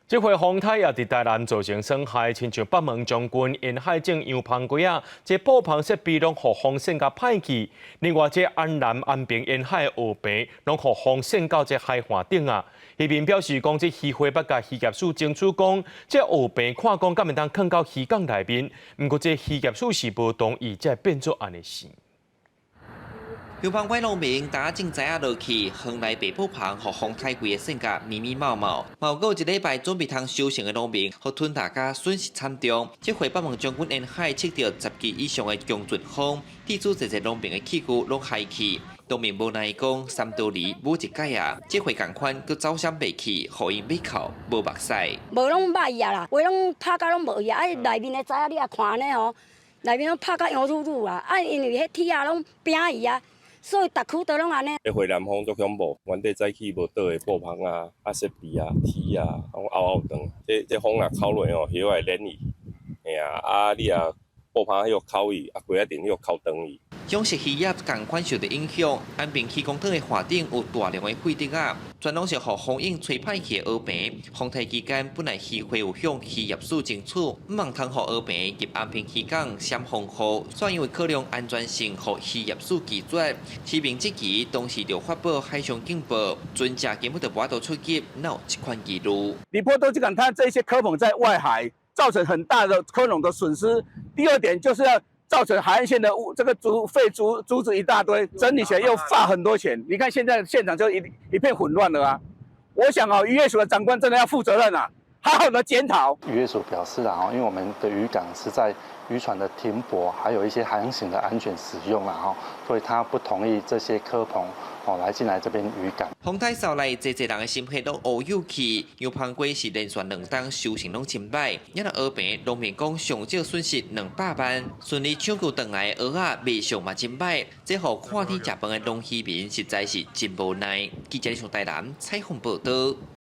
這回風颱也佇台南造成損害，親像北門將軍沿海種洋芳瓜仔，這布棚設備攏予風扇共歹去。另外，這安南安平沿海蚵棚攏予風扇到這海岸頂啊。漁民表示講，這漁會捌共漁業署爭取講，這蚵棚看講敢會當囥到漁港內面，毋過這漁業署是無同意，才會變做按呢事。洋芳瓜農民打種栽仔落去，園內白布棚予風颱規个扇甲密密麻麻。嘛有一禮拜準備通收成的農民，予吞大家損失慘重。這回北門將軍沿海測著十級以上的強陣風，地主濟濟農民的器具攏害去。農民無奈講，三多里無一改啊，這回仝款閣走閃袂去，予𪜶欲哭無目屎。無攏歹啊啦，有攏拍甲攏無去啊！內面的材仔你也看按呢吼，內面攏拍甲黃滷滷啊！啊，因為彼鐵仔攏餅去啊。所以逐區都攏按呢。這回南風足恐怖，原底早起無倒的布棚啊、啊設備啊、鐵啊，攏敖敖斷。這這風若哭落吼，葉會連去，嘿啊，啊你若布棚彼個哭去，啊瓜仔頂彼個哭斷去。養殖漁業仝款受著影響，安平漁工島的岸頂有大量的廢竹仔，全攏是予風湧吹歹去的蚵棚。風颱期間，本來漁會有向漁業署爭取，毋茫通予蚵棚入安平漁港閃風雨，煞因為考量安全性，予漁業署拒絕。市民這期當時就發布海上警報，船隻根本就無法度出入，哪有這款疑慮？你波多這港，它這些蚵棚在外海造成很大的蚵農的損失。第二點就是要造成海岸線的這個竹廢竹竹子一大堆，整理起來又花很多錢。你看現在現場就一一片混亂了啊！我想啊，漁業署的長官真的要負責任啊，好好的檢討。漁業署表示啊，因為我們的漁港是在漁船的停泊，還有一些航行的安全使用啦，哈，所以他不同意這些蚵棚哦來進來這邊漁港。風颱掃來，濟濟人的心血攏烏有去。洋芳瓜是連續兩冬收成攏真歹，也若蚵棚農民講上少損失兩百萬，順利搶救轉來的蚵仔賣相嘛真歹，這予看天食飯的農漁民實在是真無奈。記者從台南採訪報導。